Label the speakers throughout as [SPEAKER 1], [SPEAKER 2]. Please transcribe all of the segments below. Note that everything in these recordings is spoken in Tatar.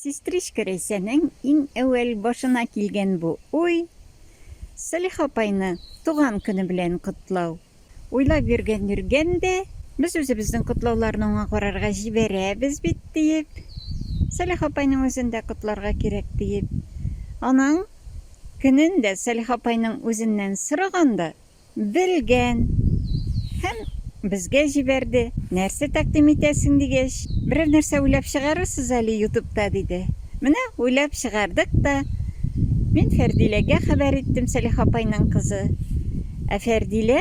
[SPEAKER 1] Сестричка Рәйсәнең иң әүвәл башына килгән бу уй, Сәлиха апайны туган көне белән котлау. Уйлап йөргән-йөргән дә, без үзебезнең котлауларны аңа карарга җибәрәбез бит, диеп, Сәлиха апайның үзен дә котларга кирәк, диеп, аның көнен дә Сәлиха апайның үзеннән сораган да, Белгән. Һәм безгә җибәрде. Нәрсә тәкъдим итәсең дигәч, берәр нәрсә уйлап чыгарырсыз әле ютубта, диде. Менә уйлап чыгардык та. Мин Фәрдиләгә хәбәр иттем, Сәлиха апайның кызы. Ә Фәрдилә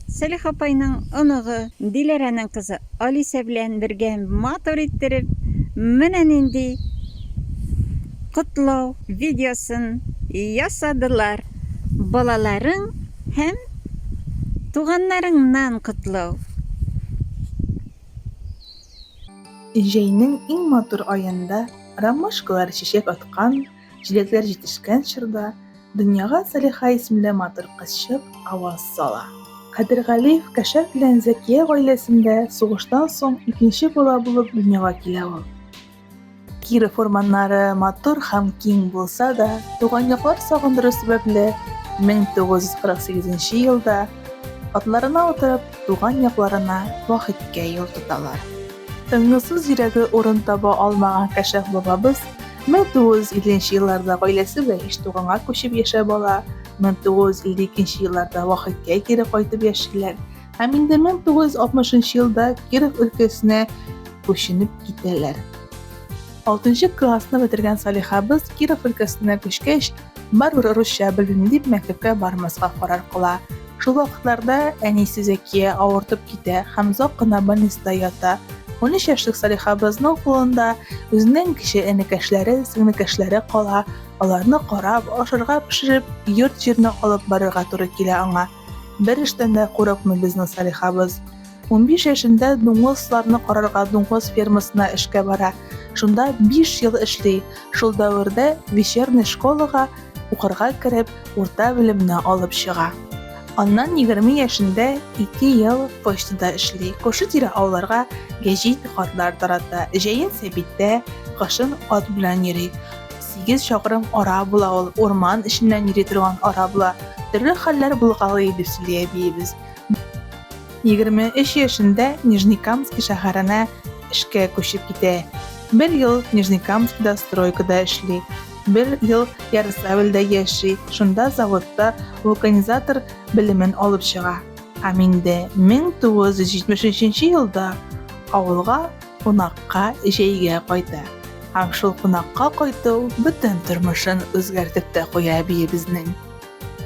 [SPEAKER 1] Сәлиха апайның оныгы, Диләрәнең кызы Алисә белән бергә матур иттереп, менә нинди котлау видеосын ясадылар. Балаларың һәм туганнарыңнан котлау.
[SPEAKER 2] Җәйнең иң матур аенда, ромашкалар чәчәк аткан, җиләкләр җитешкән чорда, дөньяга Салиха исемле матур кызчык аваз сала. Кадергалиев Кәшәф белән Зәкия гаиләсендә сугыштан соң икенче бала булып дөньяга килә ул. Киров урманнары матур һәм киң булса да, туган яклар сагындыру сәбәпле, 1948 елда атларына утырып, туган якларына Вахиткә юл тоталар. Тынгысыз йөрәге урын таба алмаган Кәшәф бабабыз 1950 елларда гаиләсе белән Иштуганга күчеп яшәп ала, 1952 елларда Вахиткә кире кайтып яшиләр һәм инде 1960 елда Киров өлкәсенә күченеп китәләр. 6 классны бетергән Салихабыз Киров өлкәсенә күчкәч, барыбер русча белмим дип мәктәпкә бармаска карар кыла. Шул вакытларда әнисе Зәкия авыртып китә һәм озак кына больниста ята. 13 яшьлек Салихабызның кулында үзенең кече энекәшләре, сеңлекәшләре кала, аларны карап, ашарга пешереп, йорт-җирне алып барырга туры килә аңа. Бер эштән дә курыкмый безнең Салихабыз. 15 яшендә дуңгызларны карарга дуңгыз фермасына эшкә бара. Шунда 5 ел эшли. Шул дәвердә вечерний школага укырга кереп, урта белемне алып чыга. Аннан 20 яшендә 2 ел почтада эшли. Күрше-тирә авылларга гәҗит, хатлар тарата. Җәен сәбиттә, кышын ат белән йөри. 8 чакрым ара була ул, урман эченнән йөри торган ара була. Төрле хәлләр булгалый, дип сөйли әбиебез. 23 яшендә Нижнекамский шәһәренә эшкә күчеп китә. Бер ел Нижнекамскида стройкада эшли, бер ел Ярославльдә яши, шунда заводта вулканизатор белемен алып чыга. Һәм инде 1973 елда авылга кунакка җәйгә кайта. Һәм шул кунакка кайту бөтен тормышын үзгәртеп тә куя әбиебезнең.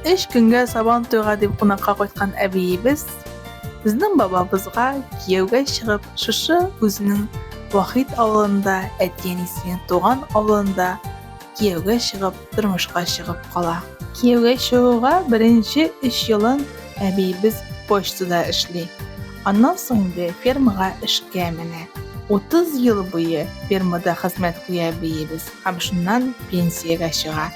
[SPEAKER 2] Өч көнгә Сабан туйга дип кунакка кайткан әбиебез безнең бабабызга кияүгә чыгып, шушы үзенең Вахит авылында, әти-әнисенең туган авылында кияүгә чыгып, тормышка чыгып кала. Кияүгә чыгуга беренче өч елын әбиебез почтада эшли. Аннан соң инде фермага эшкә менә. 30 ел буе фермада хезмәт куя әбиебез һәм шуннан пенсиягә чыга.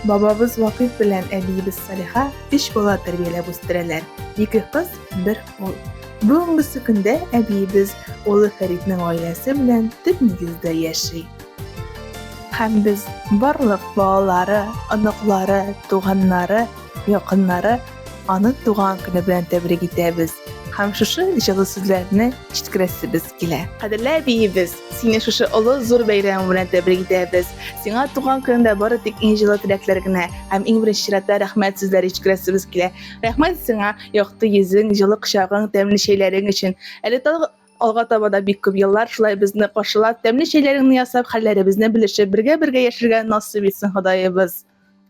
[SPEAKER 2] Бабабыз Вакыйф белән әбиебез Салиха өч бала тәрбияләп үстерәләр, ике кыз, бер ул. Бүгенгесе көндә әбиебез улы Фәритнең гаиләсе белән төп нигездә яши. Һәм без барлык балалары, оныклары, туганнары, якыннары аны туган көне белән тәбрик итәбез һәм шушы җылы сүзләрне җиткерәсебез килә. Кадерле әбиебез, сине шушы олы зур бәйрәм белән тәбрик итәбез. Сиңа туган көнеңдә бары тик иң җылы теләкләр генә һәм иң беренче чиратта рәхмәт сүзләре җиткерәсебез килә. Рәхмәт сиңа якты йөзең, җылы кочагың, тәмле чәйләрең өчен. Әле тагы Алга таба да бик күп еллар шулай безне каршылап, тәмле чәйләреңне ясап, хәлләребезне белешеп, бергә-бергә яшәргә насыйп итсен Ходаебыз.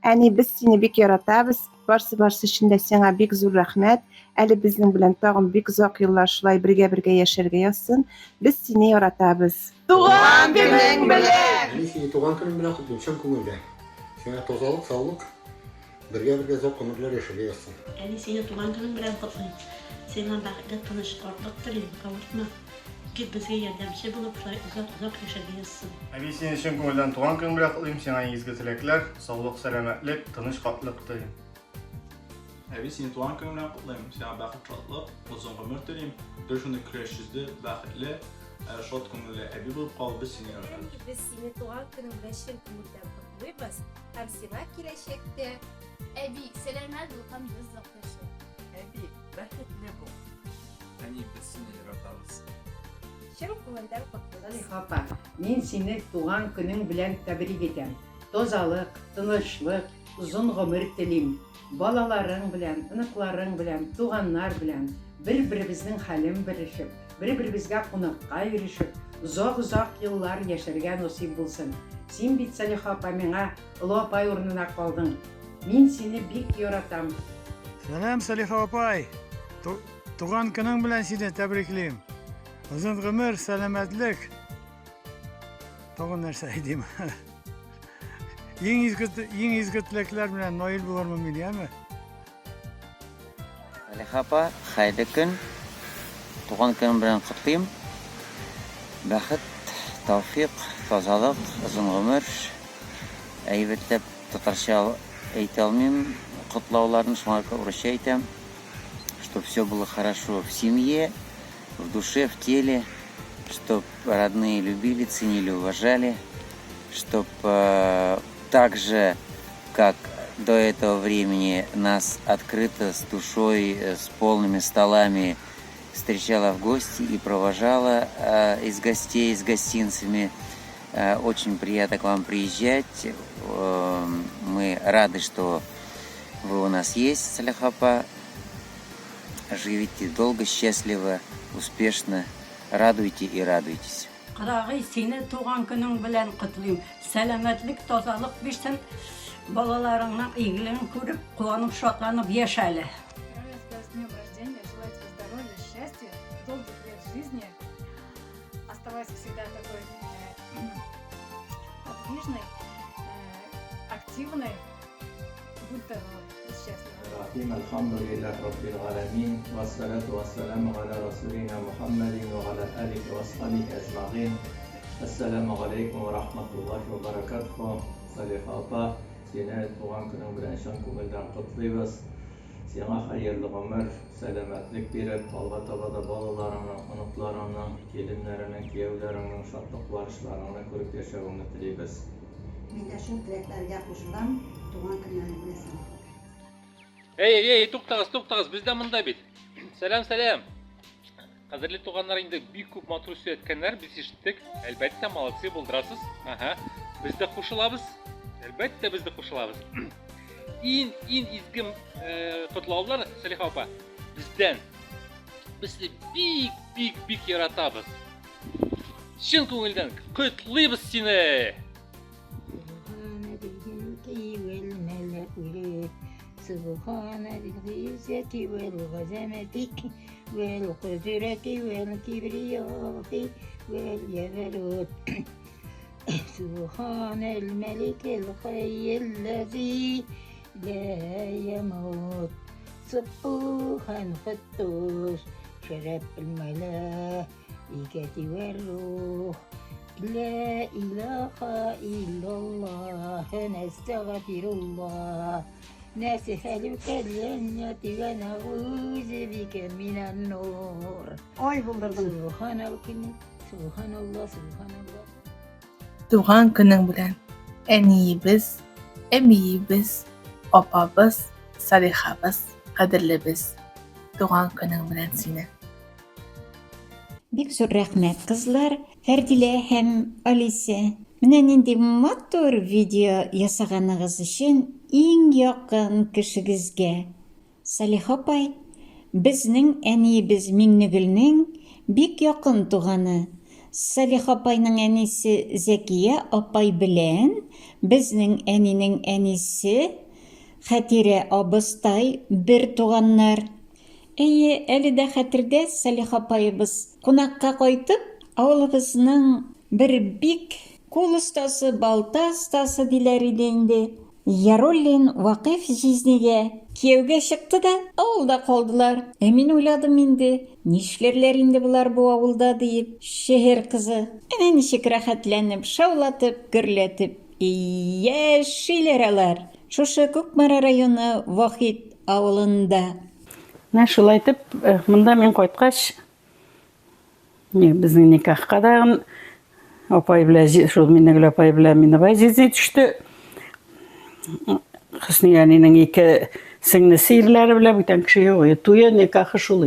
[SPEAKER 3] Әни, без сине бик яратабыз. Барсы-барсы өчен дә сиңа бик зур рәхмәт. Әле безнең белән тагын бик озак еллар шулай бергә-бергә яшәргә язсын. Без сине яратабыз.
[SPEAKER 2] Туган көнең белән!
[SPEAKER 4] Әни, сине туган көнең белән котлыйм чын күңелдән. Сиңа тазалык, саулык, Бергә-бергә озак гомерләр яшәргә язсын.
[SPEAKER 5] Әни, сине туган көнең белән котлыйм. Сиңа бәхетле, тыныч картлык телим. Авыртма. Гел безгә ярдәмче булып, шулай озак-озак яшәргә язсын.
[SPEAKER 6] Әби, сине чын күңелдән туган көнең белән котлыйм. Сиңа иң изге теләкләр, саулык, сәламәтлек, тыныч картлык телим.
[SPEAKER 7] Әби, сине туган көнең белән котлыйм. Сиңа бәхет, шатлык, озын гомер телим. Гел шундый көләч йөзле, бәхетле. шат күңелле әби булып кал, без сине яратабыз.
[SPEAKER 8] Әни, без сине туган көнең белән чын күңелдән котлыйбыз һәм сиңа киләчәктә
[SPEAKER 9] Әби, сәламәт бул һәм озак яшә.
[SPEAKER 10] Әби, бәхетле бул.
[SPEAKER 7] Әни, без сине яратабыз.
[SPEAKER 8] Чын күңелдән котлыйбыз.
[SPEAKER 11] Салиха апа, мин сине туган көнең белән тәбрик итәм. Тазалык, тынычлык, озын гомер телим. Балаларың белән, оныкларың белән, туганнар белән бер-беребезнең хәлен белешеп, бер-беребезгә кунакка йөрешеп, озак-озак еллар яшәргә насыйп булсын. Син бит, Салиха апа, миңа олы апай урынына калдың. Мин сине бик яратам.
[SPEAKER 12] Сәлам, Салиха апай! Туган көнең белән сине тәбриклим. Озын гомер, сәламәтлек. Тагын нәрсә әйтим? Иң изге, иң изге теләкләр белән Наил булырмын мин, яме?
[SPEAKER 13] Салиха апа, хәерле көн. Туган көнең белән котлыйм. Бәхет, тәүфик, тазалык, озын гомер. Әйбәтләп татарча әйтә алмыйм котлауларны, шуңа күрә урысча әйтәм. Чтоб все было хорошо в семье, в душе, в теле, чтоб родные любили, ценили, уважали, чтоб э, так же, как до этого времени нас открыто, с душой, э, с полными столами встречала в гости и провожала э, из гостей, с гостинцами. Э, очень приятно к вам приезжать. Э, мы рады, что вы у нас есть, Саляхапа. Живите долго, счастливо, успешно. Радуйте и радуйтесь.
[SPEAKER 5] Кырагый, сине туган көнең белән котлыйм. Сәламәтлек, тазалык бирсен. Балаларыңның игелеген күреп, куанып, шатланып яшә әле.
[SPEAKER 14] Поздравляю тебя с днем рождения, желаю тебе здоровья, счастья, долгих лет жизни. Оставайся всегда такой э, подвижной, э, активной. Будь здорова, будь счастлива.
[SPEAKER 15] الرحيم الحمد لله رب العالمين والصلاة والسلام على رسولنا محمد وعلى آله وأصحابه أجمعين السلام عليكم ورحمة الله وبركاته Салиха апа, сине туган көнең белән чын күңелдән котлыйбыз. Сиңа хәерле гомер, сәламәтлек биреп, алга таба да балаларыңның, оныкларыңның, киленнәреңнең, кияүләреңнең шатлык-куанычларыңны күреп яшәвеңне телибез.
[SPEAKER 16] Мин дә шул теләкләргә кушылам, туган көннәрең белән сине котлыйм.
[SPEAKER 17] Эй, эй, эй, туктагыз, туктагыз, без дә монда бит. Сәлам, сәлам. Кадерле туганнар, инде бик күп матур сүз әйткәннәр, без ишеттек. Әлбәттә, молодцы, булдырасыз. Ага. Без дә кушылабыз. Әлбәттә, без дә кушылабыз. Иң, иң изге э, котлаулар, Салиха апа, бездән. Без сезне бик, бик, бик яратабыз. Чын күңелдән котлыйбыз сине!
[SPEAKER 18] سبحان الملك الحي الذي لا يموت سبوحا قدوس شرب الملائكة والروح لا إله إلا الله نستغفر الله نسألك الجنة ونعوذ بك من النار
[SPEAKER 16] Ай, булдырдың.
[SPEAKER 18] سبحان الله سبحان الله سبحان الله
[SPEAKER 2] Туган көнең белән, әниебез, әбиебез, апабыз, Салихабыз, кадерлебез. Туган көнең белән сине.
[SPEAKER 1] Бик зур рәхмәт, кызлар, Фәрдилә һәм Алисә. Менә нинди матур видео ясаганыгыз өчен иң якын кешегезгә. Салиха апай, безнең әниебез Миңнегөлнең бик якын туганы. Салиха апайның әнисе Зәкия апай белән безнең әнинең әнисе Хәтирә абыстай бер туганнар. Әйе, әле дә хәтердә, Салиха апаебыз кунакка кайтып, авылыбызның бер бик кул остасы, балта остасы диләр иде инде, Яруллин Вакыйф җизнигә кияүгә чыкты да, авылда калдылар. Ә мин уйладым инде, нишләрләр инде болар бу авылда диеп, шәһәр кызы. Әнә ничек рәхәтләнеп, шаулатып, гөрләтеп яшиләр алар шушы Кукмара районы Вахит авылында.
[SPEAKER 19] Менә шулай итеп, э, монда мин кайткач, Безнең никахка да апай белән шул Миннегөл апай белән Миннебай җизни төште. Хөсния әнинең ике сеңлесе ирләре белән бүтән кеше юк. Туе, никахы шул.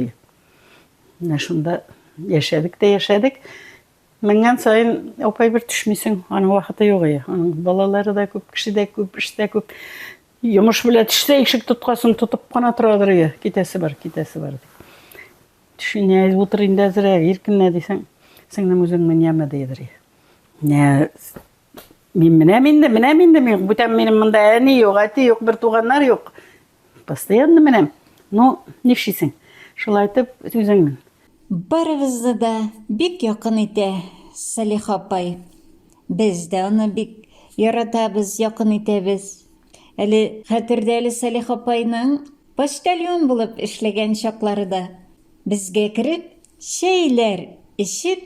[SPEAKER 19] Менә шунда яшәдек тә яшәдек. Менгән саен апай бер төшмисең, аның вакыты юк. Аның балалары да күп, кеше дә күп, эш тә күп. Йомыш белән төшсә, ишек тоткасын тотып кына торадыр, китәсе бар, китәсе бар дип. Төшенә, утыр инде әзрәк, иркенлә дисәң, сеңлем үзең мен яме дидер. Нә, мин менәм инде, менәм инде мин, бүтән минем монда әни юк, әти юк, бер туганнар юк. Постоянно менәм. Ну, нишлисең? Шулай итеп, үзең мен.
[SPEAKER 1] Барыбызны да бик якын итә Салиха апай. Без дә аны бик яратабыз, якын итәбез. Әле хәтердә әле Салиха апайның Почтальон булып эшләгән чаклары да, безгә кереп, чәйләр эчеп,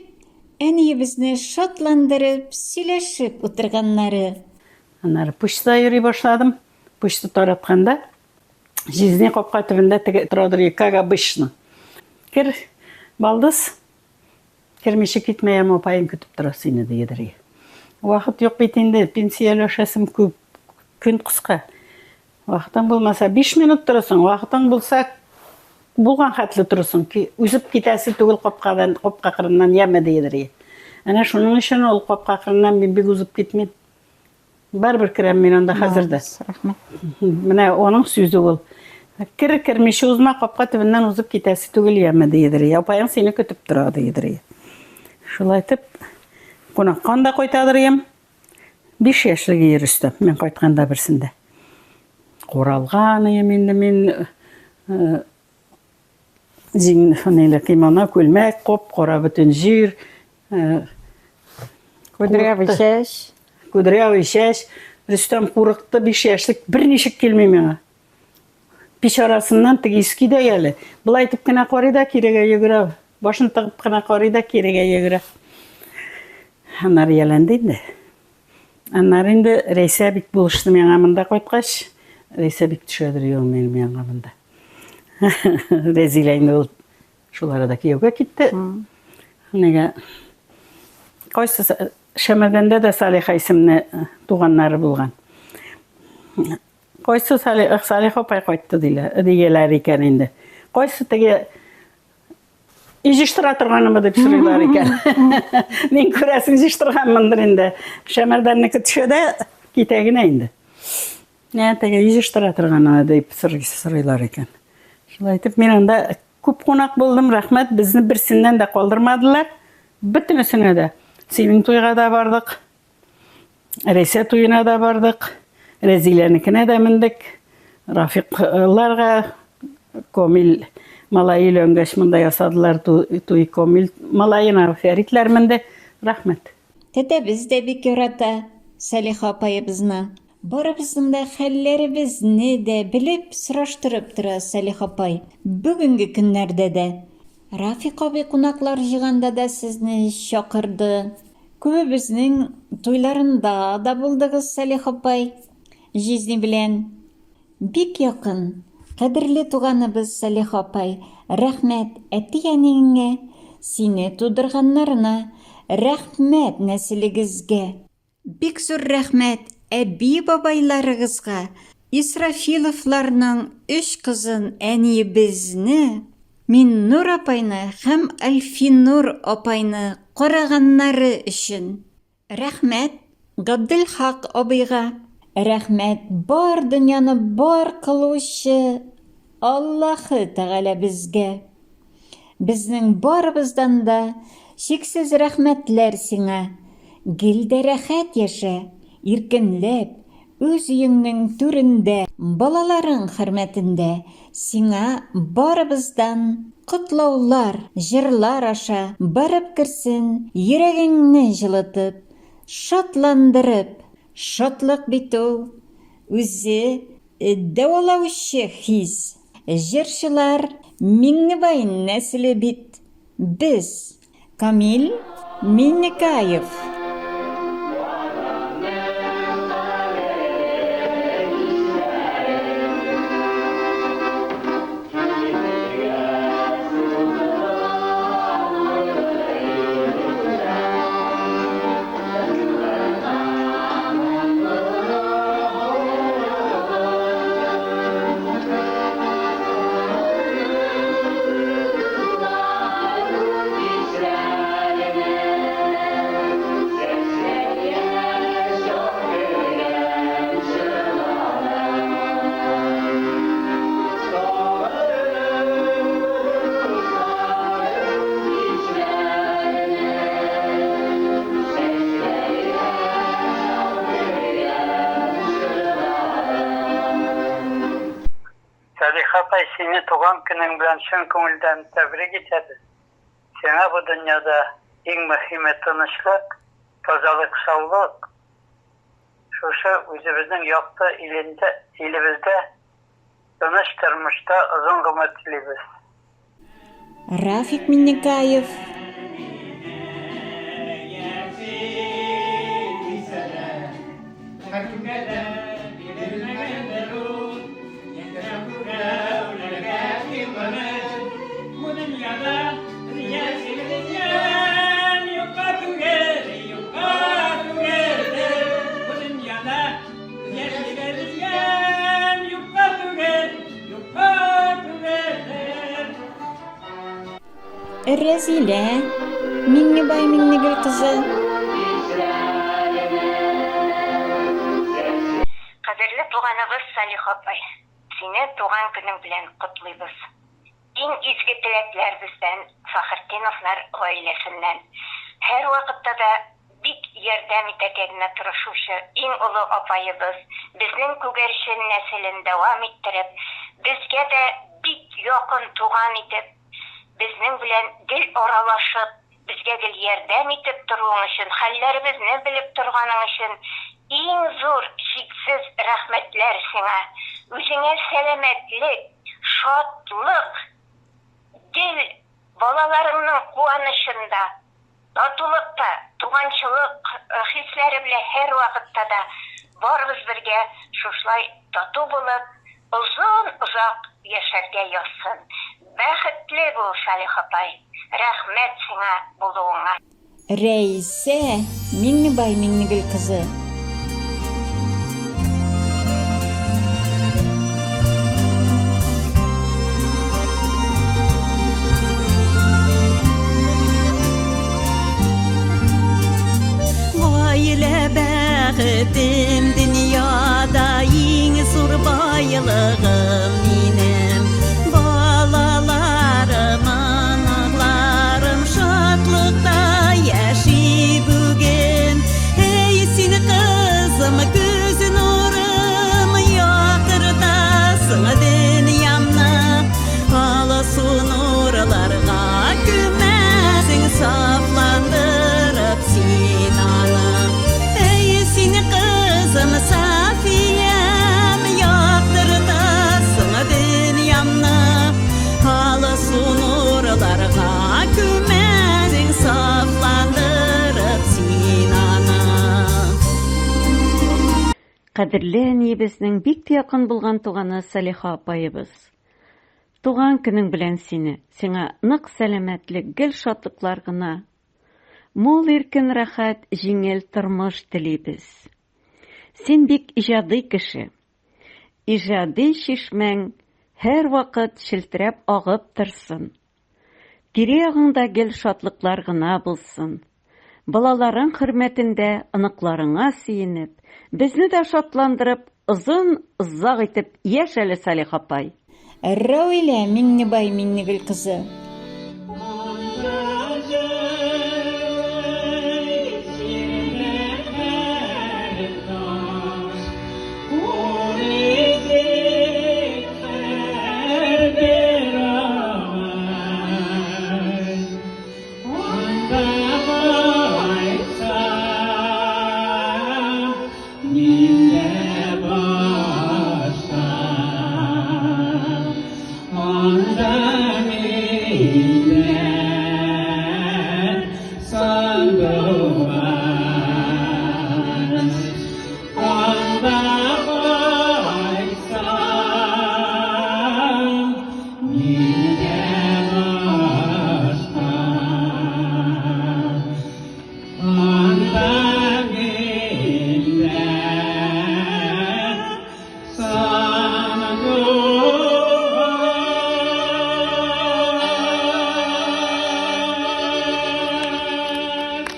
[SPEAKER 1] әниебезне шатландырып, сөйләшеп утырганнары.
[SPEAKER 19] Аннары почтада йөри башладым. Почта таратканда, җизни капка төбендә теге торадыр, как обычно. Кер, балдыз, кермичә китмәем, апаең көтеп тора сине, дидер. Вакыт юк бит инде, пенсия өләшәсем күп, көн кыска. Вакытың булмаса, 5 минут торасың, вакытың булса, булган хәтле торасың. Үзеп китәсе түгел капкадан, капка кырыннан яме диедер. Әнә шуның өчен ул капка кырыннан мин бик узып китмим. Барыбер керәм мин анда хәзер дә.
[SPEAKER 1] Рәхмәт.
[SPEAKER 19] Менә аның сүзе ул. Кер кермичә узма, капка төбеннән узып китәсе түгел яме диедер. Апаең сине көтеп тора диедер. Шулай итеп, кунакка анда кайтадыр ем. 5 яшьлек ир Рөстәм, мин кайтканда берсендә. Куралган ием инде мин э, җиң кимоно, күлмәк, коп-кара бөтен җир. Э,
[SPEAKER 1] Кудрявый чәч.
[SPEAKER 19] Кудрявый чәч. Рөстәм курыкты, 5 яшьлек берничек килми миңа. Пич арасыннан теге иски дә әле. Былай итеп кенә карый да кирегә йөгерә. Башын тыгып кына карый да кирегә йөгерә. Аннары ияләнде инде. Аннары инде Рәйсә бик булышты миңа монда кайткач. Рәйсә бик төшәдер юл минем янга монда. Рәзилә инде ул шул арада кияүгә китте. Нигә? Кайсы Шәмәрдәндә дә Салиха исемле туганнары булган. Кайсы Салих, Салих апай кайтты диләр, дияләр икән инде. Кайсы теге Җыштыра торганымы дип сорыйлар икән. Мин күрәсең җыштырганмындыр инде. Шәмәрдәннеке төшә дә китә генә инде. Нә теге җыштыра торганымы дип сорыйлар икән. Шулай итеп мин анда күп кунак булдым, рәхмәт, безне берсеннән дә калдырмадылар. Бөтенесенә дә. Синең туйга да бардык. Рәйсә туена да бардык, Рәзиләнекенә дә мендек. Рафикларга Комил малае өйләнгәч монда ясадылар туй Комил малаена Фәритләр менде. Рәхмәт.
[SPEAKER 1] Тәтәбез дә бик ярата Сәлиха апаебызны. Барыбызның да хәлләребезне дә белеп, сораштырып тора Сәлиха апай. Бүгенге көннәрдә дә. Рафик абый кунаклар җыйганда да сезне чакырды. Күбебезнең туйларында да булдыгыз, Сәлих апай, җизни белән. Бик якын, кадерле туганыбыз Сәлих апай, рәхмәт әти-әниеңә, сине тудырганнарына, рәхмәт нәселегезгә. Бик зур рәхмәт әби-бабайларыгызга, Исрафиловларның өч кызын, әниебезне, Миннур апайны һәм Альфинур апайны караганнары өчен. Рәхмәт Габделхак абыйга. Рәхмәт бар дөньяны бар кылучы Аллаһы Тәгаләбезгә. Безнең барыбыздан да чиксез рәхмәтләр сиңа. Гел дә рәхәт яшә, иркенләп, үз өеңнең түрендә, балаларың хөрмәтендә. Сиңа барыбыздан котлаулар, җырлар аша барып керсен, йөрәгеңне җылытып, шатландырып. Шатлык бит ул, үзе Дәвалаучы хис. Җырчылар Миңнебай нәселе бит без. Камил Миннекаев.
[SPEAKER 20] Салиха апай, сине туган көнең белән чын күңелдән тәбрик итәбез. Сиңа бу дөньяда иң мөһиме тынычлык, тазалык, саулык. Шушы үзебезнең якты илендә, илебездә тыныч тормышта озын гомер телибез.
[SPEAKER 1] Рафик Миннекаев. Рәзилә Миңнебай Миңнегөл кызы.
[SPEAKER 21] Кадерле туганыбыз Салих апай, сине туган көнең белән котлыйбыз. Иң изге теләкләр бездән, Фәхертдиновлар гаиләсеннән. Һәрвакытта да бик ярдәм итәргә генә тырышучы иң олы апаебыз, безнең күгәрчен нәселен дәвам иттереп, безгә дә бик якын туган итеп, безнең белән гел аралашып, Безгә гел ярдәм итеп торуың өчен, хәлләребезне белеп торганың өчен иң зур, чиксез рәхмәтләр сиңа. Үзеңә сәламәтлек, шатлык, гел балаларыңның куанычында, татулыкта, туганчылык хисләре белән һәрвакытта да барыбыз бергә шушылай тату булып, озын-озак яшәргә язсын. Бәхетле бул, Салих апай, рәхмәт сиңа булуыңа.
[SPEAKER 1] Рәйсә Миңнебай Миңнегөл кызы.
[SPEAKER 22] Гаилә бәхетем дөньяда иң зур байлыгым минем. Балаларым, оныкларым шатлыкта яши бүген. Эй, син кызым, күз нурым, яктыртасың дөньямны. Алсу нурларга күмәсең, сафландырып син аны. Әй, син кызым, Сафиям, яктыртасың дөньямны. Алсу нурларга күмәсең, сафландырып син аны.
[SPEAKER 1] Кадерле әниебезнең бик тә якын булган туганы Салиха апаебыз. Туган көнең белән сине! Сиңа нык сәламәтлек, гел шатлыклар гына, мул иркен рәхәт, җиңел тормыш телибез. Син бик иҗади кеше. Иҗади чишмәң һәрвакыт челтерәп агып торсын. Тирә-ягыңда гел шатлыклар гына булсын. Балаларың хөрмәтендә оныкларыңа сөенеп, безне дә шатландырып, озын-озак итеп яшә әле, Салих апай! Равилә Миңнебай Миңнегөл кызы.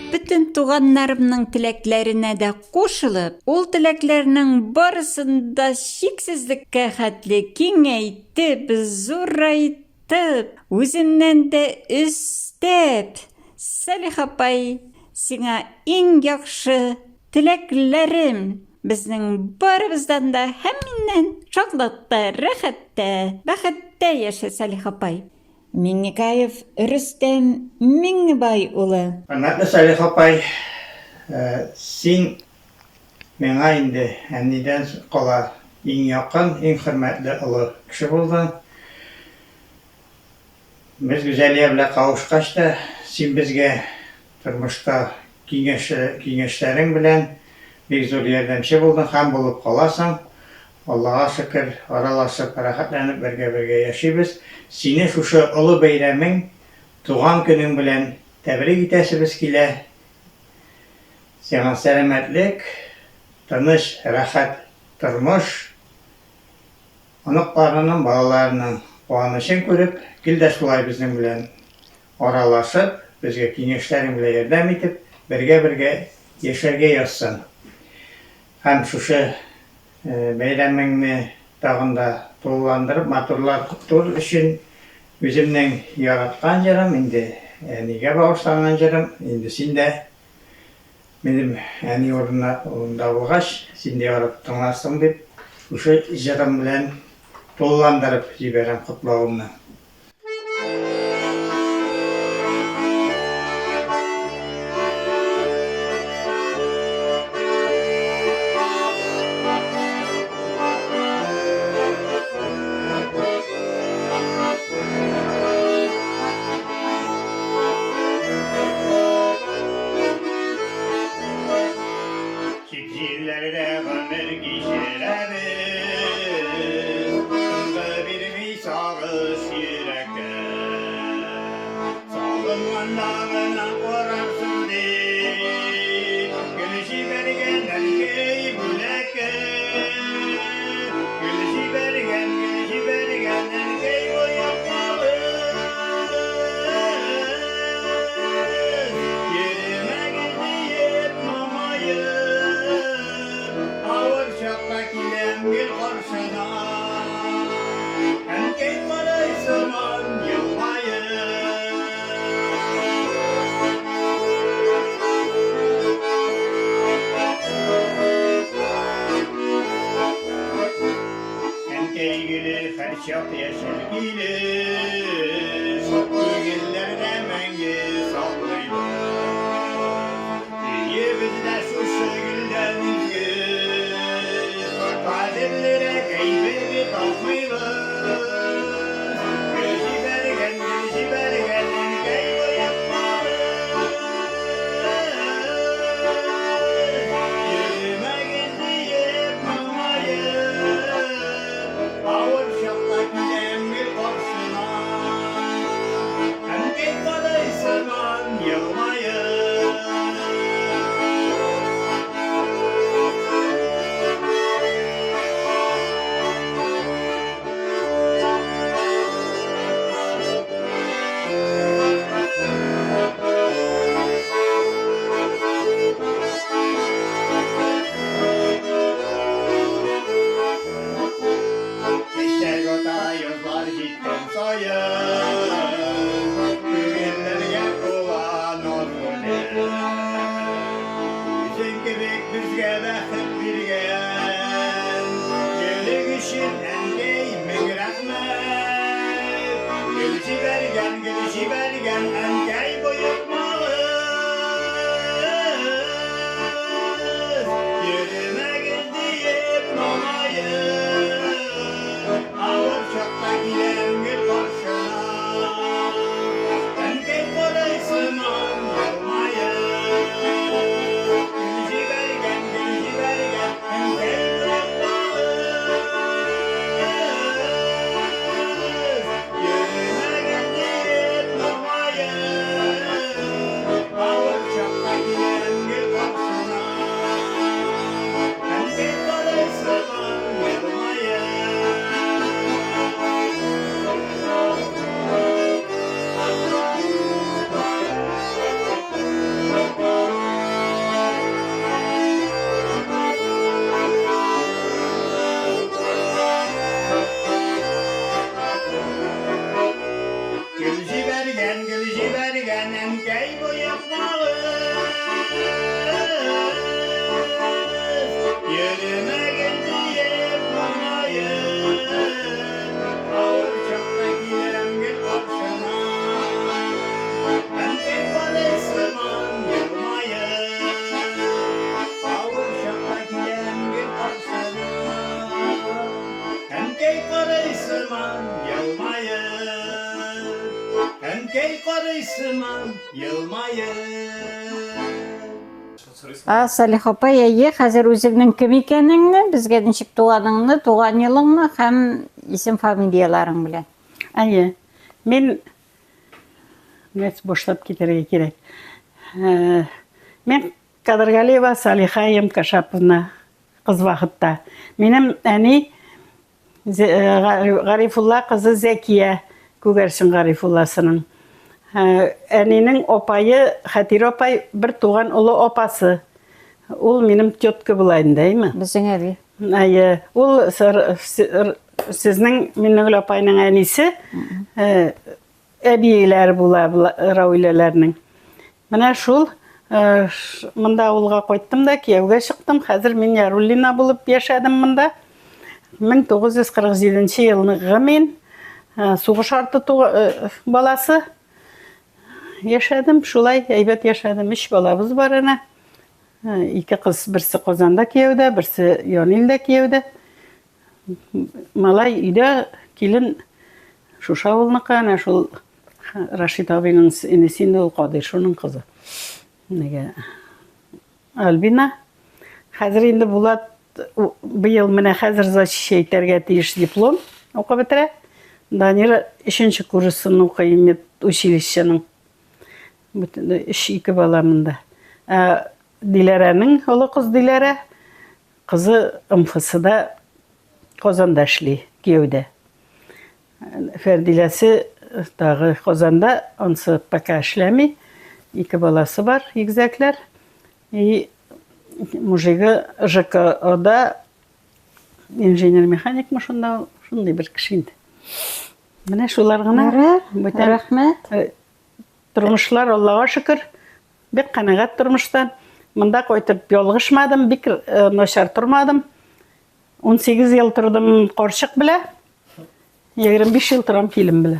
[SPEAKER 1] Бөтен туганнарымның теләкләренә дә кушылып, ул теләкләрнең барысын да чиксезлеккә хәтле киңәйтеп, зурайтып, үземнән дә өстәп, Сәлих апай, сиңа иң яхшы теләкләрем! Безнең барыбыздан да һәм миннән шатлыкта, рәхәттә, бәхеттә яшә, Сәлих апай. Миңнекаев Рөстәм Миңнебай улы.
[SPEAKER 3] Хөрмәтле Сәлих апай, син миңа инде әнидән кала иң якын, иң хөрмәтле олы кеше булдың. Без Гүзәлия белән кавышкач та, син безгә тормышта киңәш, киңәшләрең белән бик зур ярдәмче булдың һәм булып каласың. Аллага шөкер, аралашып, рәхәтләнеп бергә-бергә яшибез. Сине шушы олы бәйрәмең, туган көнең белән тәбрик итәсебез килә. Сиңа сәламәтлек, тыныч, рәхәт тормыш, Оныкларының, балаларының куанычын күреп, гел дә шулай безнең белән аралашып, безгә киңәшләрең белән ярдәм итеп, бергә-бергә яшәргә язсын. Һәм шушы бәйрәмеңне тагын да тулыландырып, матурлатыр өчен үземнең яраткан җырым, инде әнигә багышланган җырым, инде син дә Минем әни урынына урында булгач, син дә яратып тыңларсың дип, шушы җырым белән тулыландырып җибәрәм котлавымны. Чит җирләрдә гомер кичерәбез, Тынгы бирми сагыш йөрәккә. Сагынганда гына карарсың дип, Гөл җибәргән әнкәй бүләккә. Гөл җибәргән, гөл җибәргән әнкәй боекмагыз. Йөрмәгез диеп моңаеп, Авыр чакта киләм гел каршына. Әнкәй карый сыман елмаеп. Әнкәй гөле һәрчак яшел килеш, Күңелләрдә мәңге саклыйбыз. Өебездә шушы гөлдән изге, Кадерлерәк әйбер тапмыйбыз. Гөл җибәргән, гөл җибәргән әнкәй боекмагыз. Йөрмәгез диеп моңаеп, Авыр чакта киләм гел каршына. Әнкәй карый сыман елмаеп. Чәчәк ата язлар җиткән саен, Күңелләргә тула наз бүләк. Үзең кебек безгә бәхет биргән, Гөлең өчен, әнкәй, мең рәхмәт. Гөл җибәргән, гөл җибәргән, әнкәй, боекмагыз. Йөрмәгез диеп моңаеп, Авыр чакта киләм гел каршына. Әнкәй карый сыман елмаеп. Гөл җибәргән, гөл җибәргән, әнкәй боекмагыз. Йөрмәгез диеп моңаеп.
[SPEAKER 4] Карый сыман елмаеп.
[SPEAKER 1] А, Салих апай, әйе, хәзер үзеңнең кем икәнеңне, безгә ничек туганыңны, туган елыңны һәм исем-фамилияләрең белән.
[SPEAKER 19] Әйе. Мин нәрсә башлап китәргә кирәк. Э, Мин Кадыргалиева Салиха Емкашаповна кыз вакытта. Минем әни э, Гарифулла кызы Зәкия Күгәрчен Гарифулласының. Э, әнинең апайы Хәтир апай бер туган олы апасы. Ул минем тетка була инде, әйме?
[SPEAKER 1] Безнең әби.
[SPEAKER 19] Әйе, ул сезнең Миннегөл апайның әнисе, э, әбиләре була Рауиләләрнең. Менә шул э, монда авылга кайттым да кияүгә чыктым. Хәзер мин Яруллина булып яшәдем монда. 1947 елгы мин э, сугыш арты баласы яшәдем. Шулай әйбәт яшәдем. Өч балабыз бар әнә. Ике кыз, берсе Казанда кияүдә, берсе Янилдә кияүдә. Малай өйдә, килен шушы авылныкы, әнә шул Рашид абыйның энесе инде ул Кадыйр, шуның кызы. Нигә? Альбина. Хәзер инде Булат быел менә хәзер защища итәргә тиеш диплом укып бетерә. Данир өченче курсын укый медучилищеның. Бөтен өч ике бала монда. Ә Диләрәнең олы кыз Диләрә кызы МФСда Казанда эшли, кияүдә. Фәрдиләсе тагы Казанда, ансы пока эшләми. Ике баласы бар, игезәкләр. И мужигы ЖКОда инженер-механикмы шунда, шундый бер кеше инде. Менә шулар гына.
[SPEAKER 1] Бүтән рәхмәт. Э,
[SPEAKER 19] тормышлар Аллага шөкер, бик канәгать тормыштан. Монда кайтып ялгышмадым, бик э, начар тормадым. 18 ел тордым карчык белә. 25 ел торам килен белә.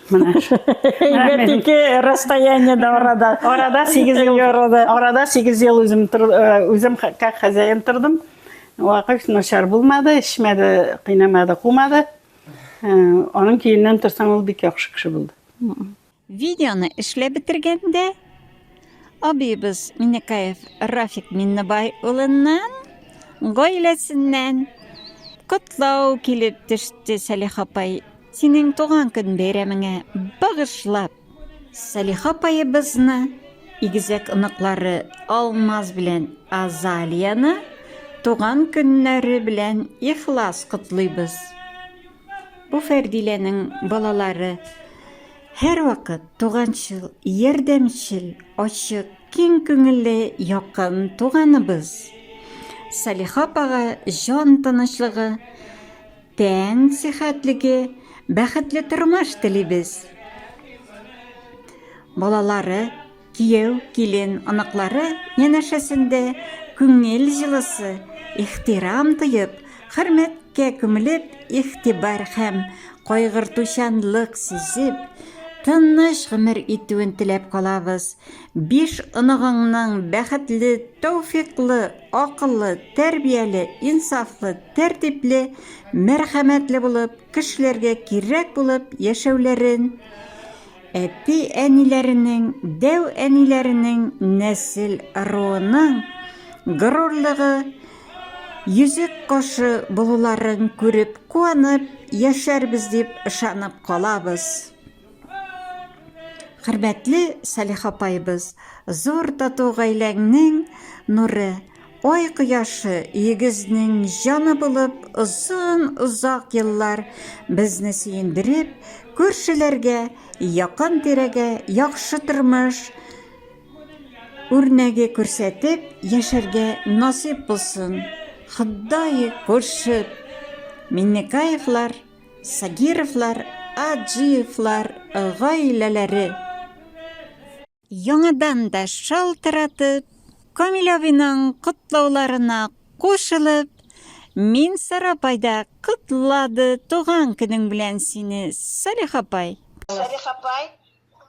[SPEAKER 1] Менә. Әйбәт ике расстояние да арада.
[SPEAKER 19] Арада 8 ел. Арада. Арада 8 ел үзем э, үзем как хозяин тордым. Вакыт начар булмады, эчмәде, кыйнамады, кумады. Э, аның көеннән торсаң, ул бик яхшы кеше булды.
[SPEAKER 1] Видеоны эшләп бетергәндә, абыебыз Минекаев Рафик Миннебай улыннан, гаиләсеннән котлау килеп төште, Сәлих апай, синең туган көн бәйрәмеңә багышлап. Сәлих апаебызны, игезәк оныклары Алмаз белән Азалияны туган көннәре белән ихлас котлыйбыз. Бу Фәрдиләнең балалары һәрвакыт туганчыл, ярдәмчел, ачык, киң күңелле якын туганыбыз. Салиха апага җан тынычлыгы, тән сихәтлеге, бәхетле тормыш телибез. Балалары Кияү, килен, оныклары янәшәсендә күңел җылысы, ихтирам тоеп, хөрмәткә күмелеп, игътибар һәм кайгыртучанлык сизеп, тыныч гомер итүен теләп калабыз. Биш оныгыңның бәхетле, тәүфыйклы, акыллы, тәрбияле, инсафлы, тәртипле, мәрхәмәтле булып, кешеләргә кирәк булып яшәүләрен, Әти-әниләренең, дәү әниләренең нәсел-ыруының горурлыгы, йөзек кашы булуларын күреп куанып яшәрбез дип ышанып калабыз. Хөрмәтле Салих апаебыз, зур тату гаиләңнең нуры, Ай кояшы өегезнең җаны булып озын-озак еллар безне сөендереп, күршеләргә, якын-тирәгә яхшы тормыш үрнәге күрсәтеп яшәргә насыйп булсын, Ходай кушып! Миннекаевлар, Сагировлар, Аджиевлар гаиләләре. Яңадан да шалтыратып, Камил абыйның котлауларына кушылып, Минсара апай да котлады туган көнең белән сине, Салих апай!
[SPEAKER 6] Салих апай,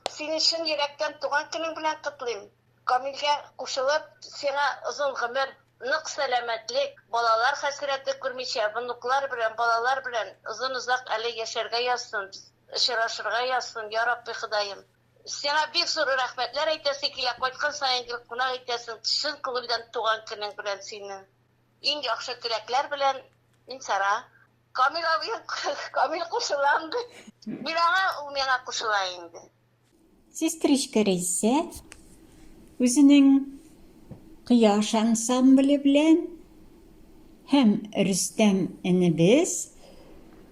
[SPEAKER 6] сине чын йөрәктән туган көнең белән котлыйм. Камилгә кушылып, сиңа озын гомер, нык сәламәтлек, балалар хәсрәте күрмичә, внуклар белән, балалар белән озын-озак әле яшәргә язсын. Очрашырга язсын, я Рабби Ходаем. Сиңа бик зур рәхмәтләр әйтәсе килә, кайткан саен гел кунак итәсең, чын күңелдән туган көнең белән сине. Иң яхшы теләкләр белән, Минсара. Камил абый, Камил кушыла инде. Мин аңа, ул миңа кушыла инде.
[SPEAKER 1] Сестричка Рәйсә үзенең Кояш ансамбле белән һәм Рөстәм энебез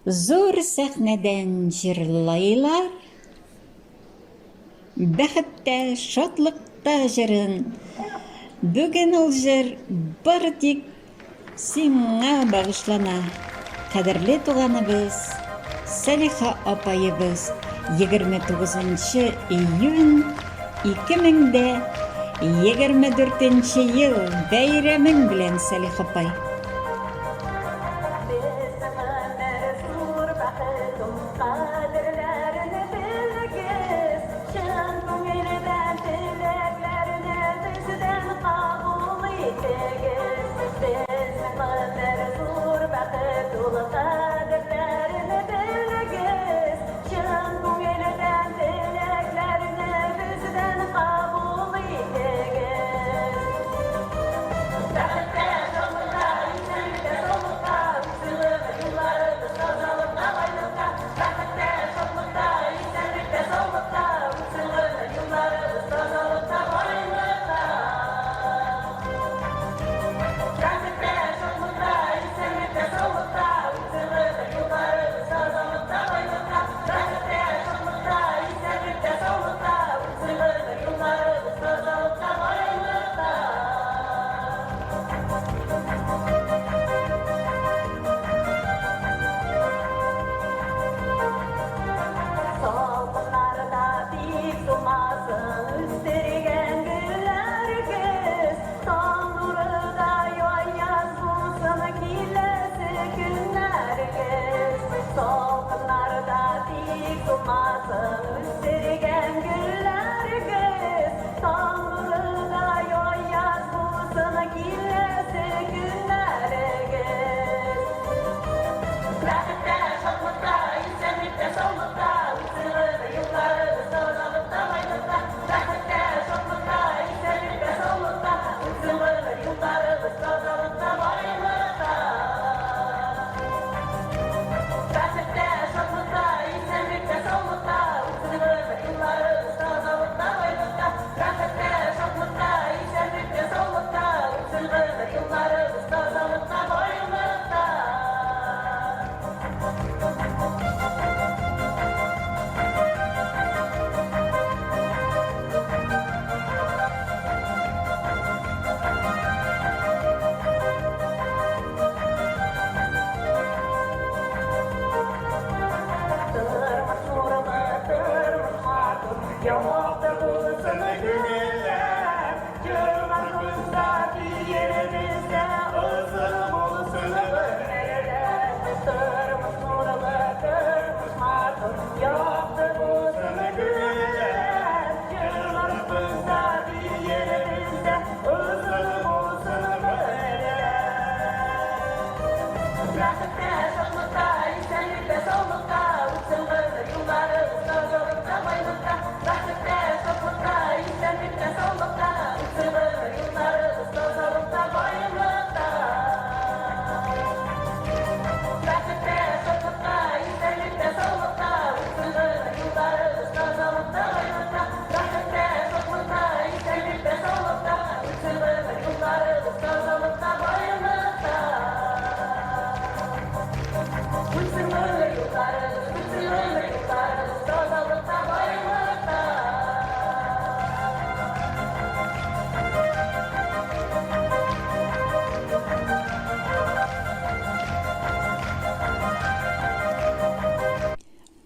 [SPEAKER 1] зур сәхнәдән җырлыйлар. Бәхеттә, шатлыкта җырын. Бүген ул җыр бары тик Сиңа багышлана, кадерле туганыбыз, Сәлиха апаебыз, 29 нчы июнь 2024 нче ел бәйрәмең белән, Сәлиха апай!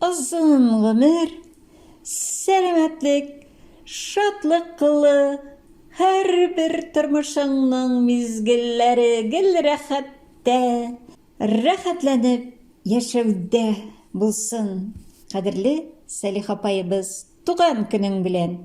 [SPEAKER 1] Озын гомер, сәламәтлек, шатлык кылы, һәрбер тормышыңның мизгелләре гел рәхәттә, рәхәтләнеп яшәүдә булсын, кадерле Сәлих апаебыз, туган көнең белән!